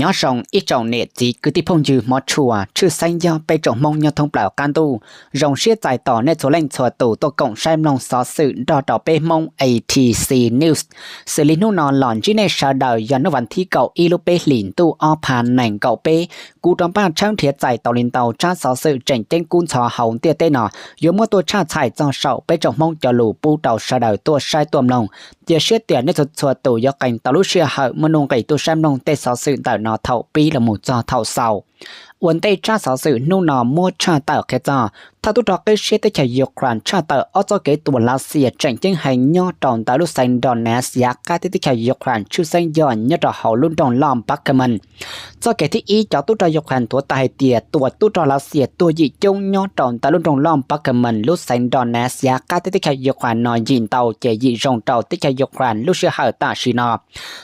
Nyob zoo ib tsoom niam txiv kwv tij phooj ywg hmov tshua, tshwj xeeb yog peb tsoom Hmoob nyob thoob plaws qab ntuj. Zoo siab txais tos nej txhua leej txhua tus tuaj koom saib mloog xov xwm nrog rau peb Hmoob A T C News. Xws li hnub no los ntsib nej sawv daws yog hnub vas thib kaum ib lub peb hlis ntuj ob phav nees nkaum peb, kuv rov npaj tshawb nrhiav txais tau li ntau tsab xov xwm tseem ceeb kub ntxhov hauv ntiaj teb no yuav muab tuaj tshaj txhais txog saum peb tsoom Hmoob cov lus pub rau sawv daws tuaj saib tuaj mloog. Cia siab tias nej txhua txhua tus yuav qee tau lub sij hawm muaj nuj nqis tuaj saib mloog tej xov xwm ntawm no thaum pib los mus txog thaum xaus. Ua ntej tsab xov xwm hnub no muab tshaj tawm qhia txog thawj tub rog qib siab teb chaws Ukraine tshaj tawm ob txoj kev tua Lav Xias tseem ceeb heev nyob rau ntawm lub xeev Donetsk yav qab teb teb chaws Ukraine, tshwj xeeb yog nyob rau hauv lub nroog loj Bakhmut. Txoj kev thib ib, cov tub rog Ukraine tuav tas hais tias tua tub rog Lav Xias tuag yim coob nyob rau ntawm lub nroog loj Bakhmut lub xeev Donetsk yav qab teb teb chaws Ukraine no yim ntau ces yim zoo rau teb chaws Ukraine lub sij hawm tam sim no.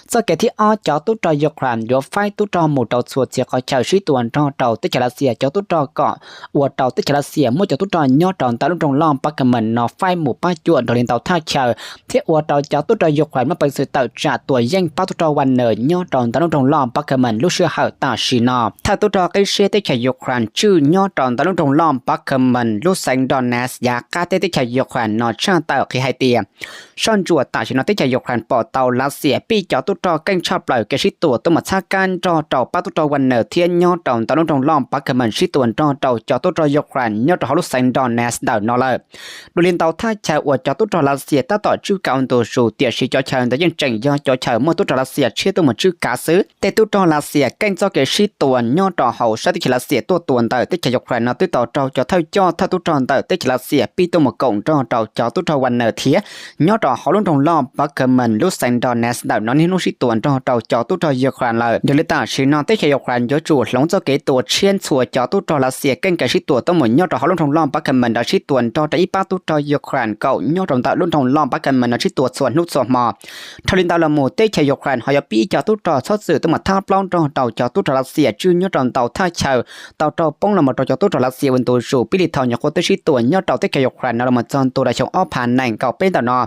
Txoj kev thib ob, cov tub rog Ukraine yuav faib tub rog mus rau txhua txhia qhov chaw sib tua nrog rau teb chaws Lav Xias cov tub rog kom ua rau teb chaws Lav Xias muaj cov tub rog nyob rau ntawm lub nroog loj Bakhmut no faib mus pab cuam nrog li ntau thaj chaw thiab ua rau cov tub rog Ukraine muaj peev xwm tawm tsam tua yeej pab tub rog Wagner nyob rau ntawm lub nroog loj Bakhmut lub sij hawm tam sim no. Thawj tub rog qib siab teb chaws Ukraine tswj nyob rau ntawm lub nroog loj Bakhmut lub xeev Donetsk yav qab teb teb chaws Ukraine no tshaj tawm qhia hais tias soj ntsuam tam sim no teb chaws Ukraine pom tau Lav Xias pib cov tub rog keej tshaj plaws kev sib tua tuaj mus txhab kab nrog rau pab tub rog Wagner thiab nyob rau ntawm lub nroog loj Bakhmut sib tua nrog rau cov tub rog Ukraine nyob rau hauv lub xeev Donetsk ntawm no lawm. Dua li ntau thaj chaw uas cov tub rog Lav Xias tab tom tswj kav ua ntu zus, tiam sis cov chaw ntawd yeej tseem yog cov chaw muaj tub rog Lav Xias tshiab tuaj mus tswj kav xwb. Tej tub rog Lav Xias keej txoj kev sib tua nyob rau hauv sab teb chaws Lav Xias tuaj tua ntawm teb chaws Ukraine no twb tau raug cov thawj coj thawj tub rog ntawm teb chaws Lav Xias pib tuaj mus koom nrog rau cov tub rog Wagner thiab nyob rau hauv lub nroog loj Bakhmut lub xeev Donetsk ntawm no niaj hnub sib tua nrog rau cov tub rog Ukraine lawm. Yog li tam sim no teb chaws Ukraine yuav tsum hloov txoj kev tua tshiab ntxhua cov tub rog Lav Xias keej kev sib tua tuaj mus nyob rau hauv lub nroog loj Bakhmut no sib tua nrog rau ib pab tub rog Ukraine kom nyob rau ntawm lub nroog loj Bakhmut no sib tua txhua hnub txhua hmo. Dhau li ntawd los mus teb chaws Ukraine ho yuav pib cov tub rog txhob txwm tuaj mus thab plaub nrog rau cov tub rog Lav Xias tswj nyob rau ntau thaj chaw tau raug poob los mus rau cov tub rog Lav Xias ua ntu zus pib li thaum nyuam qhuav twb sib tua nyob rau teb chaws Ukraine no los mus txog ntua rau xyoo ob phav nees nkaum peb ntawm no.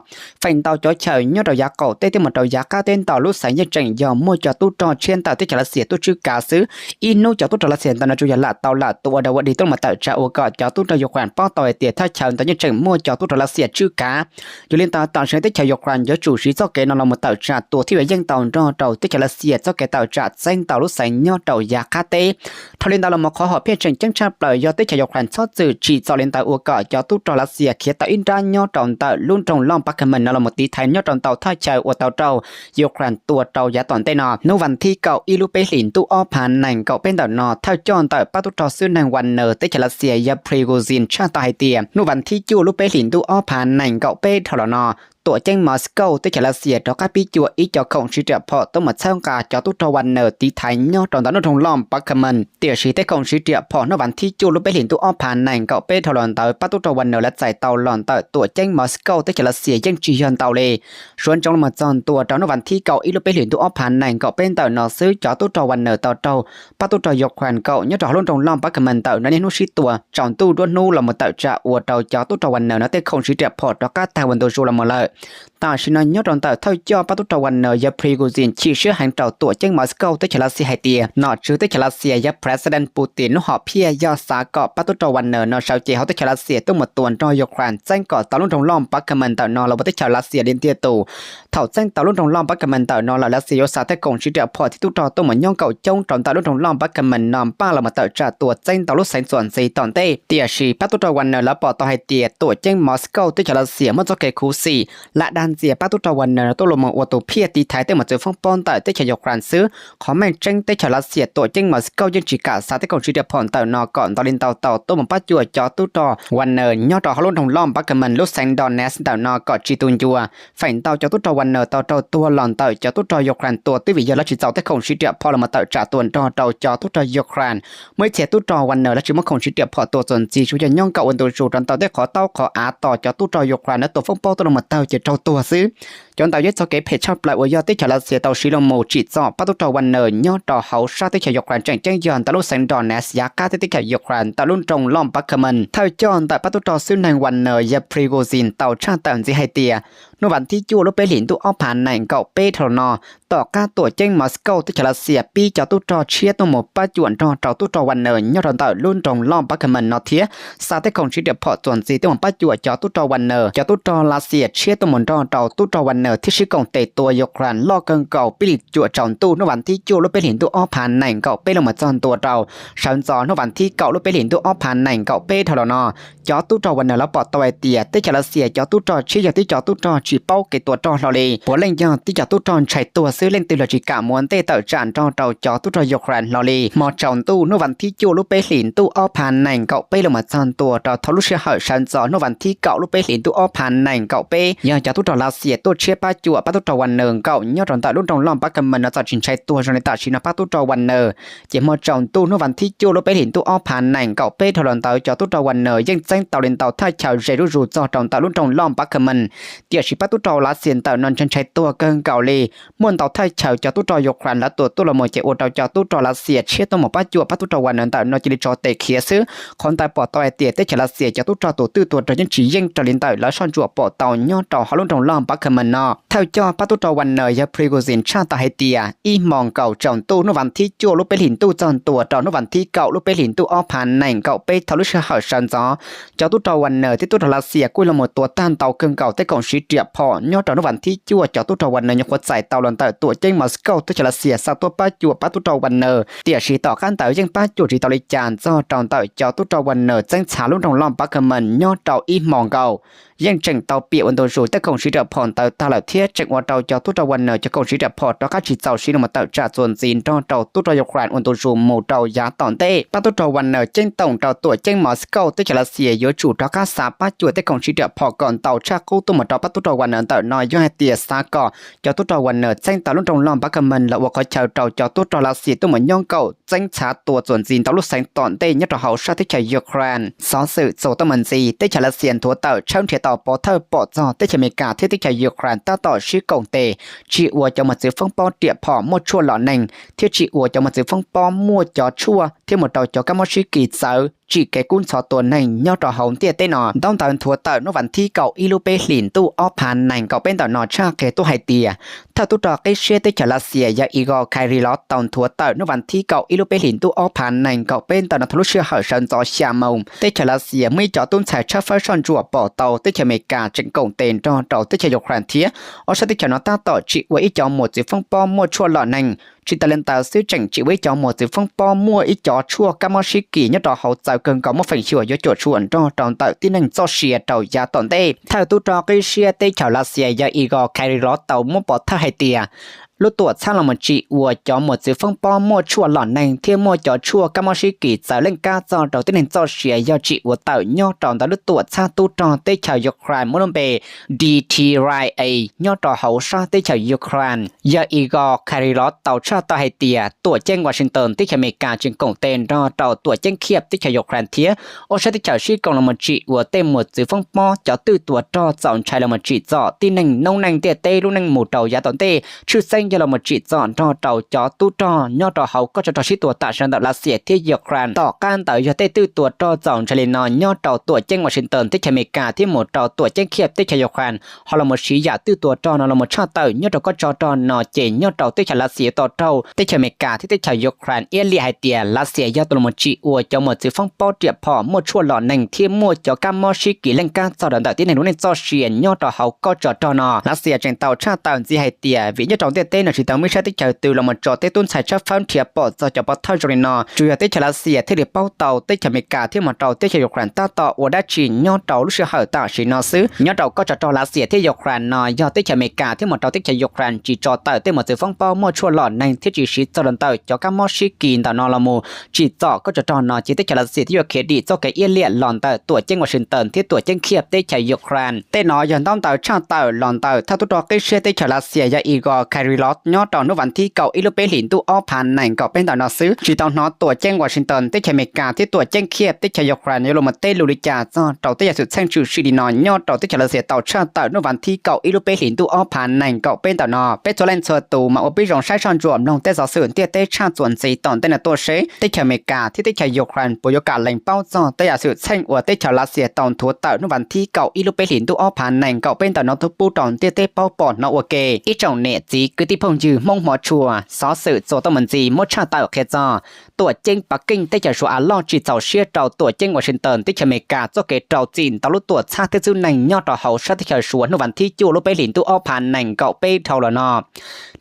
Feem ntau cov chaw nyob rau yav qaum teb thiab mus rau yav qab teb ntawm lub xeev yeej tseem yog muaj cov tub rog tshiab ntawm teb chaws Lav Xias tuaj tswj kav xwb. Ib hnub cov tub rog Lav Xias ntawm no tsuas yog lam tau lam tua da ua dig tuaj los mus tawm tsam ua kom cov tub rog Ukraine paub tau hais tias thaj chaw ntawd yeej tseem muaj cov tub rog Lav Xias tswj kav. Yog li ntawd tam sim no teb chaws Ukraine yuav tsum siv txoj kev no los mus tawm tsam tua thiab yuav yeej tau nrog rau teb chaws Lav Xias txoj kev tawm tsam txeeb tau lub xeev nyob rau yav qab teb. Dhau li ntawd los mus qhov hom phiaj tseem ceeb tshaj plaws yog teb chaws Ukraine txhob txwm tsim txom li ntawd ua kom cov tub rog Lav Xias khiav tau ib nrab nyob rau ntawm lub nroog loj Bakhmut no los mus tiv thaiv nyob rau ntau thaj chaw uas tau raug Ukraine tua rau yav tom ntej no. Hnub vas thib kaum ib lub peb hlis ntuj ob phav nees nkaum peb ntawm no thawj coj ntawm pab tub rog xwb neeg Wagner teb chaws Lav Xias yog Prigozhin tshaj tawm hais tias hnub vas thib cuaj lub peb hlis ntuj ob phav nees nkaum peb dhau los no tuam ceeb Moscow teb chaws Lav Xias rov qab pib cuam ib co khoom siv riam phom tuaj mus txhawb nqa cov tub rog Wagner tiv thaiv nyob rau ntawm lub nroog loj Bakhmut. Tiam sis tej khoom siv riam phom hnub vas thib cuaj lub peb hlis ntuj ob phav nees nkaum peb dhau los ntawd pab tub rog Wagner lawv txais tau los ntawm tuam ceeb Moscow teb chaws Lav Xias yeej tsis yog ntau li. Suav ntsoov los mus txog ntua rau hnub vas thib kaum ib lub peb hlis ntuj ob phav nees nkaum peb ntawm no xwb cov tub rog Wagner tau raug pab tub rog Ukraine kaum nyob rau hauv lub nroog loj Bakhmut ntawm no niaj hnub sib tua tsaus ntuj nruab hnub los mus tawm tsam ua rau cov tub rog Wagner no tej khoom siv riam phom rov qab tag ua ntu zus los mus lawm. Tam sim no nyob rau ntawm thawj coj pab tub rog Wagner yog Prigozhin chim siab heev rau tuam ceeb Moscow teb chaws Lav Xias hais tias nom tswv teb chaws Lav Xias yog President Putin lub hom phiaj yog xav kom pab tub rog Wagner no sawv cev hauv teb chaws Lav Xias tuaj mus tua nrog Ukraine txeeb kom tau lub nroog loj Bakhmut ntawm no los ua teb chaws Lav Xias li ntiag tug. Thaum txeeb tau lub nroog loj Bakhmut ntawm no lawm Lav Xias yuav xa tej khoom siv riam phom thiab tub rog tuaj mus nyob nkaum coob rau ntawm lub nroog loj Bakhmut no npaj los mus tawm tsam tua txeeb ntau lub xeev txuas ntxiv tom ntej. Tiam sis pab tub rog Wagner lawv pom tau hais tias tuam ceeb Moscow teb chaws Lav Xias muab txoj kev khuv xim lam dag ntxias pab tub rog Wagner tuaj los mus ua tus phiaj tiv thaiv tej mus txwv foob pob ntawm teb chaws Ukraine xwb. Qhov meej tseeb teb chaws Lav Xias tuam ceeb Moscow yeej tsis kam xa tej khoom siv riam phom ntawm no kom ntau li ntau tau tuaj mus pab cuam cov tub rog Wagner nyob rau hauv lub nroog loj Bakhmut lub xeev Donetsk ntawm no kom tsis tu ncua. Feem ntau cov tub rog Wagner tau raug tuag los ntawm cov tub rog Ukraine tua twb vim yog lawv tsis txaus tej khoom siv riam phom los mus tawm tsam tua nrog rau cov tub rog Ukraine. Muaj ib txhia tub rog Wagner lawv tsis muaj khoom siv riam phom tua txuas ntxiv, tsuas yog nyob nkaum ua ntu zus rau ntau tej qhov taub qhov av tos cov tub rog Ukraine lawv tua foob pob tuaj los mus taug ces raug tuag xwb. Cov ntawd yog txoj kev phem tshaj plaws uas yog teb chaws Lav Xias tau siv los mus tsim txom pab tub rog Wagner nyob rau hauv sab teb chaws Ukraine, tseem ceeb yog ntawm lub xeev Donetsk yav qab teb teb chaws Ukraine ntawm lub nroog Loj Npab Kha Mees. Thawj coj ntawm pab tub rog xwb neeg Wagner yog Prigozhin tau tshaj tawm ntxiv hais tias hnub vas thib cuaj lub peb hlis ntuj ob phav nees nkaum peb dhau los no, tom qab tuam ceeb Moscow teb chaws Lav Xias pib cov tub rog tshiab tuaj mus pab cuam nrog rau tub rog Wagner nyob rau ntawm lub nroog Loj Npab Kha Mees no thiab xa tej khoom siv riam phom txuas ntxiv tuaj mus pab cuam cov tub rog Wagner. Cov tub rog Lav Xias tshiab tuaj mus nrog rau tub rog Wagner thiab sib koom tes tua Ukraine loj kawg nkaus pib li cuam tsaus ntuj hnub vas thib cuaj lub peb hlis ntuj ob phav nees nkaum peb los mus txog ntua rau sawv ntxov hnub vas thib kaum lub peb hlis ntuj ob phav nees nkaum peb dhau los no. Cov tub rog Wagner lawv pom tau hais tias teb chaws Lav Xias cov tub rog tshiab yog tib cov tub rog tsis paub kev tua rog hlo li, puav leej yog tib cov tub rog ntshai tuag xwb, leej twg los tsis kam mus ua ntej tawm tsam nrog rau cov tub rog Ukraine hlo li. Hmo tsaus ntuj hnub vas thib cuaj lub peb hlis ntuj ob phav nees nkaum peb los mus txog ntua rau thaum lub sij hawm sawv ntxov hnub vas thib kaum lub peb hlis ntuj ob phav nees nkaum peb, yog cov tub rog Lav Xias tuaj tshiab pab cuam pab tub rog Wagner nkaum nyob rau ntawm lub nroog Loj Npab Kha Mees no txawm tsis ntshai tuag zoo li tam sim no pab tub rog Wagner. Ces hmo tsaus ntuj hnub vas thib cuaj lub peb hlis ntuj ob phav nees nkaum peb dhau los ntawd cov tub rog Wagner yeej txeeb tau li ntau thaj chaw ze zuj zus txog rau ntawm lub nroog Loj Npab Kha Mees. Tiam sis pab tub rog Lav Xias ntawm no ntshai ntshai tuag kawg nkaus li, muaj ntau thaj chaw cov tub rog Ukraine lawv tua tuaj los mus ces ua rau cov tub rog Lav Xias tshiab tuaj mus pab cuam pab tub rog Wagner ntawm no cia li tso tes khiav xwb. Qhov ntawd pom tau hais tias teb chaws Lav Xias cov tub rog tus twj tua rog yeej tsis yeej raws li ntawm lawv soj ntsuam pom tau nyob rau hauv lub nroog Loj Npab Kha Mees no. Thawj coj pab tub rog Wagner yog Prigozhin tshaj tawm hais tias ib hmos nkaus tsaus ntuj hnub vas thib cuaj lub peb hlis ntuj txog ntua rau hnub vas thib kaum lub peb hlis ntuj ob phav nees nkaum peb thaum lub sij hawm sawv ntxov, cov tub rog Wagner thiab tub rog Lav Xias kuj los mus tua tag ntau kawg nkaus tej khoom siv riam phom nyob rau hnub vas thib cuaj cov tub rog Wagner nyuam qhuav txais tau los ntawm tuam ceeb Moscow teb chaws Lav Xias xa tuaj pab cuam pab tub rog Wagner. Tiam sis tom qab ntawd yeej pab cuam tsis tau li cas txog rau ntawm cov tub rog Wagner txeeb txhav lub nroog Loj Npab Kha Mees nyob rau ib hmos nkaus. Yeej tseem tau piam ua ntu zus tej khoom siv riam phom ntawd tag lawm thiab tseem ua rau cov tub rog Wagner cov khoom siv riam phom rov qab tsis txaus siv los mus tawm tsam txuas ntxiv nrog rau tub rog Ukraine ua ntu zus mus rau yav tom ntej. Pab tub rog Wagner ceeb toom rau tuam ceeb Moscow teb chaws Lav Xias yuav tsum rov qab xa pab cuam tej khoom siv riam phom kom ntau tshaj qub tuaj mus rau pab tub rog Wagner ntawm no yog hais tias xav kom cov tub rog Wagner txeeb tau lub nroog Loj Npab Kha Mees los ua qhov chaw rau cov tub rog Lav Xias tuaj mus nyob nkaum txeeb txhav tua txuas ntxiv ntau lub xeev tom ntej nyob rau hauv sab teb chaws Ukraine. Xov xwm txuas tuaj mus ntxiv, teb chaws Lav Xias nthuav tawm tshawb nrhiav tau pov thawj pom txog teb chaws Amelikas thiab teb chaws Ukraine tab tom sib koom tes tsis ua cov mos txwv foob pob riam phom muaj tshuaj lom neeg thiab tsis ua cov mos txwv foob pob muaj cov tshuaj thiab mus rau cov kab mob sib kis txawv tsim kev kub ntxhov tua neeg nyob rau hauv ntiaj teb no. Ntaub ntawv nthuav tawm hnub vas thib kaum ib lub peb hlis ntuj ob phav nees nkaum peb ntawm no tshaj qhia tuaj hais tias thawj tub rog qib siab teb chaws Lav Xias yog Igor Kirillov tau nthuav tawm hnub vas thib kaum ib lub peb hlis ntuj ob phav nees nkaum peb ntawm no thaum lub sij hawm sawv ntxov xya moos. Teb chaws Lav Xias muaj ib cov tub ntxhais tshawb fawb soj ntsuam pom tau teb chaws Amelikas tseem koom tes nrog rau teb chaws Ukraine thiab ob sab teb chaws no tab tom tsim ua ib cov mos txwv foob pob muaj tshuaj lom neeg. Tsis tas li ntawd xwb, tseem tsim ua ib cov mos txwv foob pob muaj ib cov tshuaj kab mob sib kis nyob rau hauv txawv kawg nkaus muaj feem xyuam yuav cuam tshuam nrog rau ntawm tib neeg txoj sia rau yav tom ntej. Thawj tub rog qib siab teb chaws Lav Xias yog Igor Kirillov tau muab pov thawj hais tias lub tuam txhab los mus tsim ua cov mos txwv foob pob muaj tshuaj lom neeg thiab muaj cov tshuaj kab mob sib kis txawv leej kab txog rau tib neeg txoj sia yog tsim ua tawm nyob rau ntawm lub tuam txhab tub rog teb chaws Ukraine muaj lub npe D T R I A nyob rau hauv sab teb chaws Ukraine. Yog Igor Kirillov tau tshaj tawm hais tias tuam ceeb Washington teb chaws Amelikas tseem koom tes nrog rau tuam ceeb Kyiv teb chaws Ukraine thiab ob sab teb chaws sib koom los mus tsim ua tej mos txwv foob pob cov twj tua rog txaus ntshai los mus tsim txom tib neeg noob neej ntiaj teb lub neej mus rau yav tom ntej, tshwj xeeb yog los mus tsim txom nrog rau cov tub rog nyob rau hauv kob tsov rog sib tua tam sim no ntawm Lav Xias thiab Ukraine. Tom qab ntawd yog tej twj tua rog txaus ntshai li no nyob rau tuam ceeb Washington teb chaws Amelikas thiab mus rau tuam ceeb Kyiv teb chaws Ukraine ho los mus siv yam twj tua rog no los mus tshaj tawm nyob rau kob tsov rog no ces nyob rau teb chaws Lav Xias yuav tau raug teb chaws Amelikas thiab teb chaws Ukraine iab liam hais tias Lav Xias yog tus los mus tsim ua cov mos txwv foob pob riam phom muaj tshuaj lom neeg thiab muaj cov kab mob sib kis leej kab txog rau ntawm tib neeg lub neej txoj sia nyob rau hauv kob tsov rog no. Lav Xias tseem tau tshaj tawm ntxiv hais tias vim nyob rau ntiaj teb no tsis tau muaj ib sab teb chaws twg los mus tso tej tub ntxhais tshawb fawb nrhiav pom txog cov pov thawj zoo li no, tsuas yog teb chaws Lav Xias thiaj li paub tau teb chaws Amelikas thiab mus rau teb chaws Ukraine tab tom ua dab tsi nyob rau lub sij hawm tam sim no xwb. Nyob rau kob tsov rog Lav Xias thiab Ukraine no yog teb chaws Amelikas thiab mus rau teb chaws Ukraine tsis tso tawm tej mos txwv foob pob muaj tshuaj lom neeg thiab tsis siv txog los ntawm cov kab mob sib kis ntawm no los mus tsim txom kob tsov rog no ces teb chaws Lav Xias thiaj yuav khiav dim txoj kev iab liam los ntawm tuam ceeb Washington thiab tuam ceeb Kyiv teb chaws Ukraine. Tej no yog ntaub ntawv tshaj tawm los ntawm thawj tub rog qib siab teb chaws Lav Xias yog Igor Kirillov nyob rau hnub vas thib kaum ib lub peb hlis ntuj ob phav nees nkaum peb ntawm no xwb, tsis tau hnov tuam ceeb Washington teb chaws Amelikas thiab tuam ceeb Kyiv teb chaws Ukraine yuav los teb lus li cas txog rau tej yam xwm txheej tshwm sim li no nyob rau teb chaws Lav Xias tau tshaj tawm hnub vas thib kaum ib lub peb hlis ntuj ob phav nees nkaum peb ntawm no. Peb txhua leej txhua tus mam ua pib zoo saib soj ntsuam mloog tej xov xwm ntiaj teb tshaj txuas ntxiv tom ntej no tuaj seb teb chaws Amelikas thiab teb chaws Ukraine puas yuav kam lees paub txog tej yam xwm txheej uas teb chaws Lav Xias tau nthuav tawm hnub vas thib kaum ib lub peb hlis ntuj ob phav nees nkaum peb ntawm no tuaj pub rau ntiaj teb paub pom hnov ua ke. Ib tsoom niam txiv kwv tij phooj ywg Hmoob hmov tshua, xov xwm txuas tau mus ntxiv muab tshaj tawm qhia txog tuam ceeb Pas Keej teb chaws Suav av loj tsis txaus siab rau tuam ceeb Washington teb chaws Amelikas txoj kev rau txim ntau lub tuam txhab thiab txwb neeg nyob rau hauv sab teb chaws Suav hnub vas thib cuaj lub peb hlis ntuj ob phav nees nkaum peb dhau los no.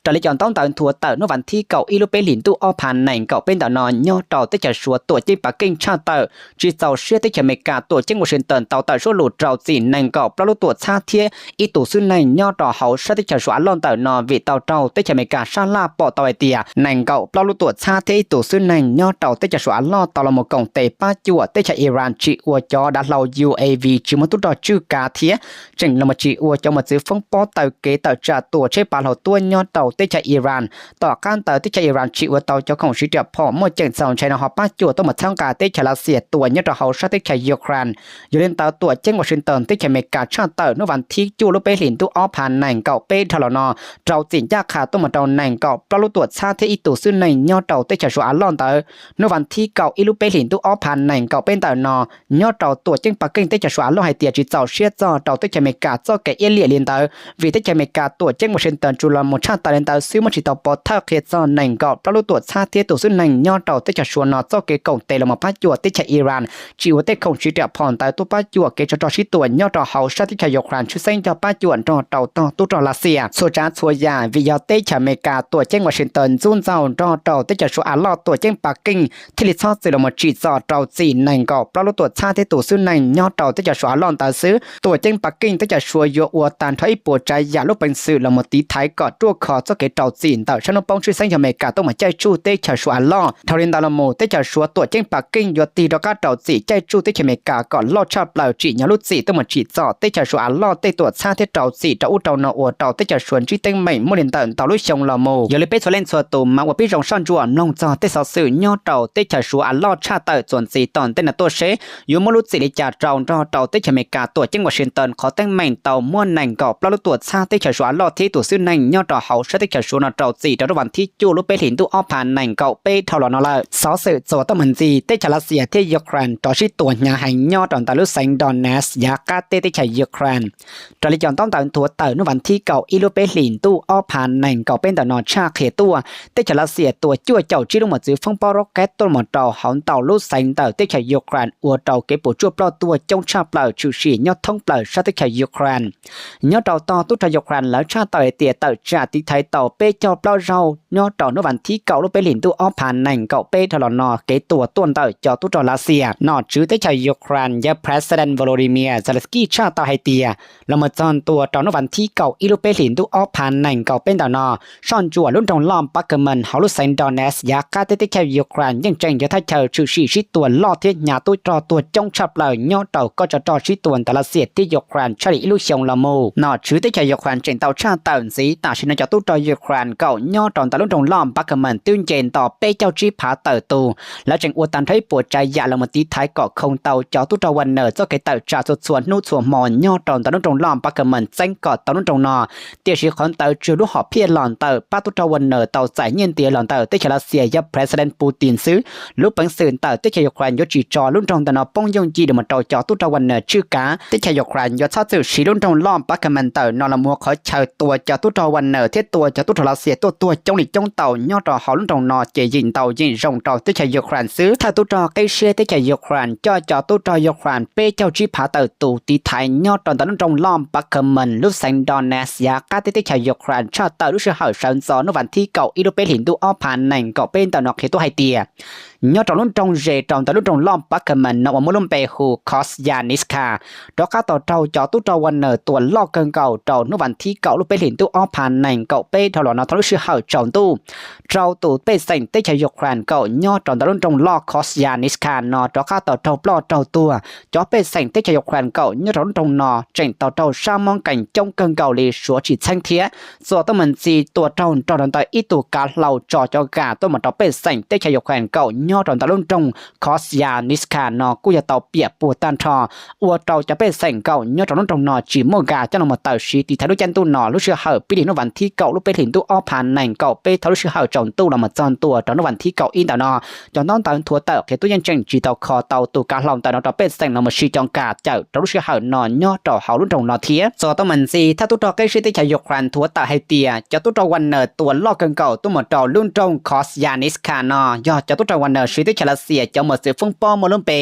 Raws li cov ntaub ntawv nthuav tawm hnub vas thib kaum ib lub peb hlis ntuj ob phav nees nkaum peb ntawm no nyob rau teb chaws Suav tuam ceeb Pas Keej tshaj tawm tsis txaus siab teb chaws Amelikas tuam ceeb Washington tau tawm suab lus rau txim nees nkaum plaub lub tuam txhab thiab ib tus xwb neeg nyob rau hauv sab teb chaws Suav av loj ntawm no vim tau raug teb chaws Amelikas sab laj pom tau hais tias nees nkaum plaub lub tuam txhab thiab ib tus xwb neeg nyob rau teb chaws Suav av loj tau los mus koom tes pab cuam teb chaws Iran tsim ua cov dav hlau U A V tsis muaj tub rog tswj kav thiab tseem los mus tsim ua cov mos txwv foob pob taw kev tawm tsam tua tsheb pav hlau tuab nyob rau teb chaws Iran. Tom qab ntawd teb chaws Iran tsim ua tau cov khoom siv riam phom muaj ceem txaus ntshai no ho pab cuam tuaj mus txhawb nqa teb chaws Lav Xias tua nyob rau hauv sab teb chaws Ukraine. Yog li ntawd tuam ceeb Washington teb chaws Amelikas tshaj tawm hnub vas thib cuaj lub peb hlis ntuj ob phav nees nkaum peb dhau los no rau txim ncaj qha tuaj mus rau nees nkaum plaub lub tuam txhab thiab ib tus xwb neeg nyob rau teb chaws Suav av loj ntawd. Hnub vas thib kaum ib lub peb hlis ntuj ob phav nees nkaum peb ntawm no nyob rau tuam ceeb Pas Keej teb chaws Suav av loj hais tias tsis txaus siab txog rau teb chaws Amelikas txoj kev iab liam li ntawd vim teb chaws Amelikas tuam ceeb Washington tsuas los mus tshaj tawm li ntawd xwb muaj tsis tau pov thawj qhia txog nees nkaum plaub lub tuam txhab thiab tus xwb neeg nyob rau teb chaws Suav no txoj kev koom tes los mus pab cuam teb chaws Iran tsim ua tej khoom siv riam phom ntawd tuaj pab cuam kev tsov rog sib tua nyob rau hauv sab teb chaws Ukraine tshwj xeeb coj pab cuam nrog rau tog tub rog Lav Xias. Txhua tsav txhua yam vim yog teb chaws Amelikas tuam ceeb Washington ntxub ntxaug nrog rau teb chaws Suav av loj tuam ceeb Pas Keej thiaj li txhob txwm los mus tsim txom rau txim nees nkaum plaub lub tuam txhab thiab tus xwb neeg nyob rau teb chaws Suav av loj ntawd xwb. Tuam ceeb Pas Keej teb chaws Suav yuav ua tag nrho ib puas tsav yam lub peev xwm los mus tiv thaiv kom ruaj khov txoj kev rau txim ntawm sab hnub poob tshwj xeeb yog Amelikas tuaj mus caij tsuj teb chaws Suav av loj. Dhau li ntawd los mus teb chaws Suav tuam ceeb Pas Keej yuav tig rov qab rau txim caij tsuj teb chaws Amelikas kom loj tshaj plaws tsim nyog lub txim tuaj mus tsim txom teb chaws Suav av loj tej tuam txhab thiab rau txim rau ub rau no uas rau teb chaws Suav ntsib teeb meem muaj li ntawm ntau lub xyoo los mus. Yog li peb txhua leej txhua tus mas ua pib zoo soj ntsuam mloog txog tej xov xwm nyob rau teb chaws Suav av loj tshaj tawm txuas ntxiv tom ntej no tuaj seb yuav muaj lub txim li cas rau nrog rau teb chaws Amelikas tuam ceeb Washington qhov teeb meem tau muab nees nkaum plaub lub tuam txhab teb chaws Suav av loj thiab tus xwb neeg nyob rau hauv sab teb chaws Suav no rau txim rau hnub vas thib cuaj lub peb hlis ntuj ob phav nees nkaum peb dhau los no lawm. Xov xwm txuas tau mus ntxiv teb chaws Lav Xias thiab Ukraine rov sib tua hnyav heev nyob rau ntawm lub xeev Donetsk yav qab teb teb chaws Ukraine. Raws li cov ntaub ntawv nthuav tawm hnub vas thib kaum ib lub peb hlis ntuj ob phav nees nkaum peb ntawm no tshaj qhia tuaj, teb chaws Lav Xias tua cuaj caum tsib lub mos txwv foob pob rocket tuaj mus rau hauv ntau lub xeev ntawm teb chaws Ukraine ua rau kev puas tsuaj ploj tuaj coob tshaj plaws tshwm sim nyob thoob plaws sab teb chaws Ukraine. Nyob rau tog tub rog Ukraine lawv tshaj tawm hais tias tawm tsam tiv thaiv tau peb caug plaub zaug nyob rau hnub vas thib kaum lub peb hlis ntuj ob phav nees nkaum peb dhau los no kev tua tuaj ntawm cov tub rog Lav Xias. Nom tswv teb chaws Ukraine yawg President Volodymyr Zelensky tshaj tawm hais tias los mus txog ntua rau hnub vas thib kaum ib lub peb hlis ntuj ob phav nees nkaum peb ntawm no, soj ntsuam lub nroog loj Bakhmut hauv lub xeev Donetsk yav qab teb teb chaws Ukraine yeej tseem yog thaj chaw tshwm sim sib tua loj thiab hnyav tub rog tuag coob tshaj plaws nyob rau kob tsov rog sib tua ntawm Lav Xias thiab Ukraine tshaj li ib lub xyoo los mus. Nom tswv teb chaws Ukraine tseem tau tshaj tawm ntxiv tam sim no cov tub rog Ukraine kaum nyob rau ntawm lub nroog loj Bakhmut twb nce nto peb caug tsib phav tawm tus. Lawv tseem ua tag nrho ib puas tsav yam los mus tiv thaiv kom khoo tau cov tub rog Wagner txoj kev tawm tsam txhua txhua hnub txhua hmo nyob rau ntawm lub nroog loj Bakhmut txeeb kom tau lub nroog no. Tiam sis qhov ntawd tsuas yog lub hom phiaj los ntawm pab tub rog Wagner tau txais nyiaj ntiav los ntawm teb chaws Lav Xias yog President Putin xwb. Lub peev xwm ntawm teb chaws Ukraine yuav tsis tso lub nroog ntawm no poob yooj yim los mus rau cov tub rog Wagner tswj kav. Teb chaws Ukraine yuav txhob txwm siv lub nroog loj Bakhmut ntawm no los mus ua qhov chaw tua cov tub rog Wagner thiab tua cov tub rog Lav Xias tuaj tuag coob li coob tau nyob rau hauv lub nroog no ces yeej ntau yeej zoo rau teb chaws Ukraine xwb. Thawj tub rog qib siab teb chaws Ukraine coj cov tub rog Ukraine peb caug tsib phav tawm tus tiv thaiv nyob rau ntawm lub nroog loj Bakhmut lub xeev Donetsk yav qab teb teb chaws Ukraine tshaj tawm lub sij hawm sawv ntxov hnub vas thib kaum ib lub peb hlis ntuj ob phav nees nkaum peb ntawm no qhia tuaj hais tias nyob rau lub nroog ze rau ntawm lub nroog loj Bakhmut no uas muaj lub npe hu Kostyantynivka, rov qab tau raug cov tub rog Wagner tua loj kawg nkaus rau hnub vas thib kaum lub peb hlis ntuj ob phav nees nkaum peb dhau los no thaum lub sij hawm tsaus ntuj. Rau tus pej xeem teb chaws Ukraine nkaum nyob rau ntawm lub nroog loj Kostyantynivka no rov qab tau raug ploj raug tuag. Cov pej xeem teb chaws Ukraine nkaum nyob rau lub nroog no tseem tau raug sab mob nkees coob kawg nkaus li suav tsis txheeb thiab. Txuas tuaj mus ntxiv tua raug nrog rau ntawm ib tug kav hlau tso cov gas tuaj mus rau pej xeem teb chaws Ukraine nkaum nyob rau ntawm lub nroog Kostyantynivka no kuj yog tau piam puas tag nrho, ua rau cov pej xeem nkaum nyob rau lub nroog no tsis muaj gas coj los tawm siv tiv thaiv lub caij ntuj no lub sij hawm pib li hnub vas thib kaum lub peb hlis ntuj ob phav nees nkaum peb thaum lub sij hawm tsaus ntuj los mus txog ntua rau hnub vas thib kaum ib ntawm no. Cov ntaub ntawv nthuav tawm qhia tuaj yeej tseem tsis tau kho tau tus kav hlau ntawm no rau pej xeem los mus siv cov gas cawm rau lub sij hawm no nyob rau hauv lub nroog no thiab. Txuas tuaj mus ntxiv thawj tub rog qib sib teb chaws Ukraine nthuav tawm hais tias cov tub rog Wagner tua loj kawg nkaus tuaj mus rau lub nroog Kostyantynivka no yog cov tub rog Wagner siv teb chaws Lav Xias cov mos txwv foob pob muaj lub npe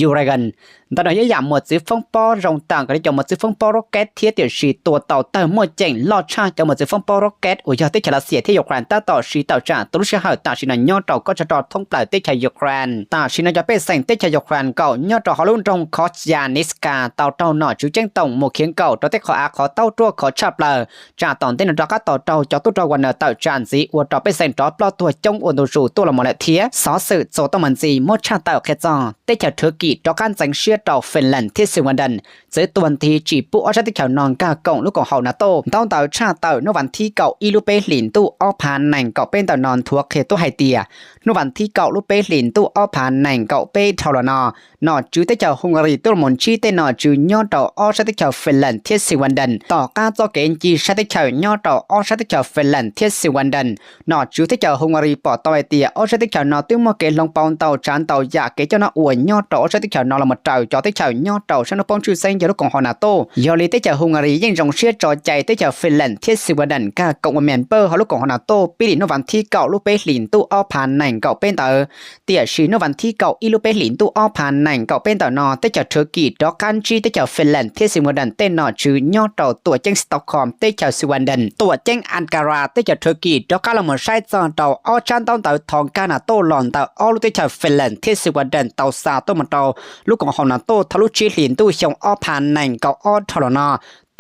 Uragan. Ntawm no yog ib yam mos txwv foob pob zoo tam nkaus li cov mos txwv foob pob rocket thiab tiam sis tua tau tawg muaj ceem loj tshaj cov mos txwv foob pob rocket uas yog teb chaws Lav Xias thiab Ukraine tab tom siv tawm tsam tus lub sij hawm tam sim no nyob rau kob tsov rog thoob plaws teb chaws Ukraine. Tam sim no cov pej xeem teb chaws Ukraine nkaum nyob rau hauv lub nroog Kostyantynivka tau raug nom tswv ceeb toom mus khiav nkaum rau tej qhov av qhov taub ruaj khov tshaj plaws. Tsam tom ntej no rov qab tau raug cov tub rog Wagner tawm tsam ntxiv ua rau pej xeem rov ploj tuag coob ua ntu zus tuaj los mus lawm thiab. Xov xwm txuas tuaj mus ntxiv muab tshaj tawm qhia txog teb chaws Thwv Kim rov qab ntxeev siab rau Finland thiab Sweden, txwv tuag nthi tsis pub ob sab teb chaws no nkag koom lub koom haum NATO. Ntaub ntawv tshaj tawm hnub vas thib kaum ib lub peb hlis ntuj ob phav nees nkaum peb ntawm no nthuav qhia tuaj hais tias hnub vas thib kaum lub peb hlis ntuj ob phav nees nkaum peb dhau los no, nom tswv teb chaws Hungary tuaj los ntsib tej nom tswv nyob rau ob sab teb chaws Finland thiab Sweden. Tom qab txoj kev ncig sab teb chaws nyob rau ob sab teb chaws Finland thiab Sweden, nom tswv teb chaws Hungary pom tau hais tias ob sab teb chaws no twb muaj kev hloov pauv ntau tsav ntau yam kev coj noj ua nyob rau ob sab teb chaws no los mus raws cov teb chaws nyob rau sab hnub poob tshwj xeeb yog lub koom haum NATO. Yog li teb chaws Hungary yeej zoo siab tso cai teb chaws Finland thiab Sweden nkag koom ua member hauv lub koom haum NATO pib li hnub vas thib kaum lub peb hlis ntuj ob phav nees nkaum peb ntawd. Tiam sis hnub vas thib kaum ib lub peb hlis ntuj ob phav nees nkaum peb ntawm no teb chaws Thwv Kim rov qab ntsib teb chaws Finland thiab Sweden tej nom tswv nyob rau tuam ceeb Stockholm teb chaws Sweden. Tuam ceeb Ankara teb chaws Thwv Kim rov qab los mus saib txog rau ob tsab ntaub ntawv thov nkag NATO los ntawm ob lub teb chaws Finland thiab Sweden tau xa tuaj mus rau lub koom haum NATO thaum lub tsib hlis ntuj xyoo ob phav nees nkaum ob dhau los no.